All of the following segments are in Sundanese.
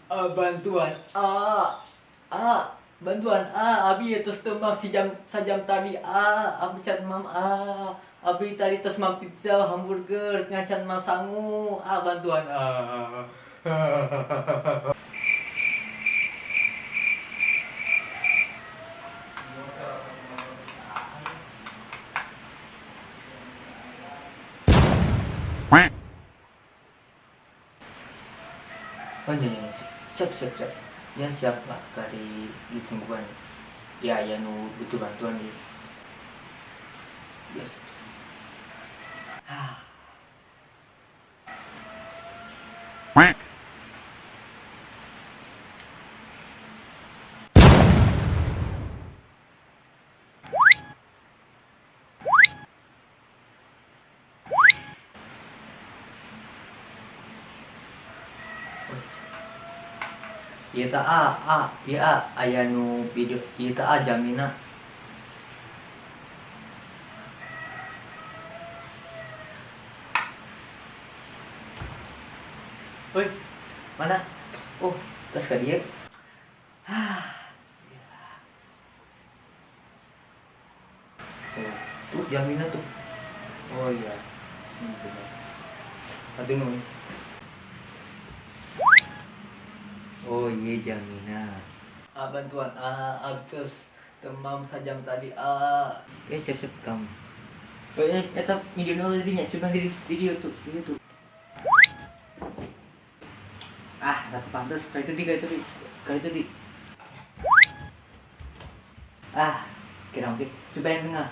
Bantuan A A bantuan A, abi tos teu si jam sajam tadi A, abi can mam A, abi tadi tos mam pizza hamburger ngan mam sangu A, bantuan A. Oh iya, iya, siap siap siap. Ya siap lah, kari ditungguan. Ya ya nu butuh bantuan ya. Ya siap. Ah. Ieu teh A, A, ieu A, aya nu video ieu teh A jamina. Woi, mana? Oh, tos ka dieu. Hah. Oh, tuh jamina tuh. Oh iya. Ini benar. Aduh nuhun. Oh iya jamina. A bantuan A, abis temam sajam tadi A. Oke, siap siap kamu. Eh, eta video nu dinya, coba di video tuh, video tuh. Ah, ratu pantes, kali itu di, kali itu di, kali itu di. Ah, kira oke. Coba yang tengah.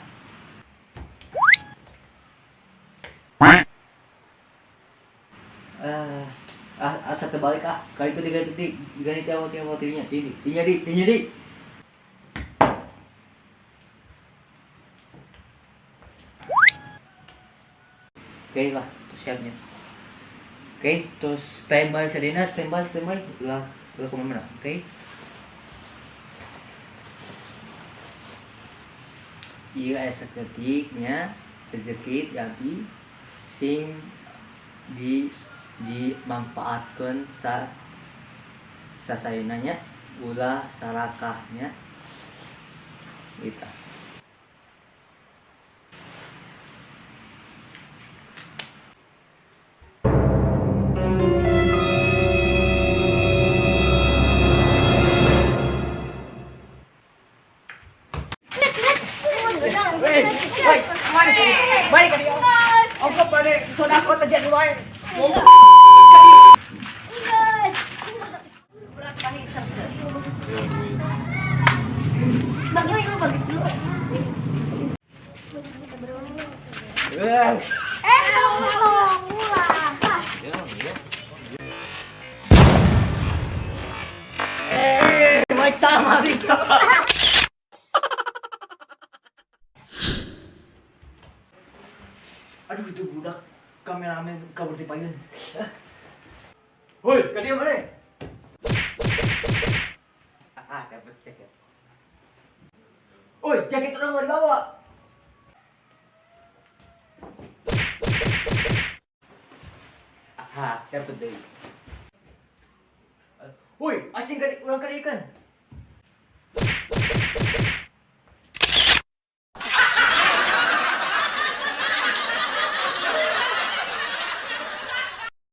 Ah, asa terbalik ah. Kali itu di, kali itu di, diganti ti awal, ti awal tidinya, di, tinya di, tinya di. Oke lah, terus siapnya. Oke, terus standby sadina, standby, standby lah, lah kemana? Oke. Iya, aya saketiknya rezeki tapi sing di dimanfaatkan sa sasaenanya ulah sarakahnya gitu. Woi, balik ka dieu. Ongkop balik, sodako teh jadi wae. Eh, tolong ulah. Eh, Mike sama gitu. Aduh, itu budak kameramen kabur di payun. Woi, ka dieu mana? Ah, dapat jaket. Woi, jaket orang nggak dibawa. Ah, dapat deh. Woi, asing ka urang ka kan.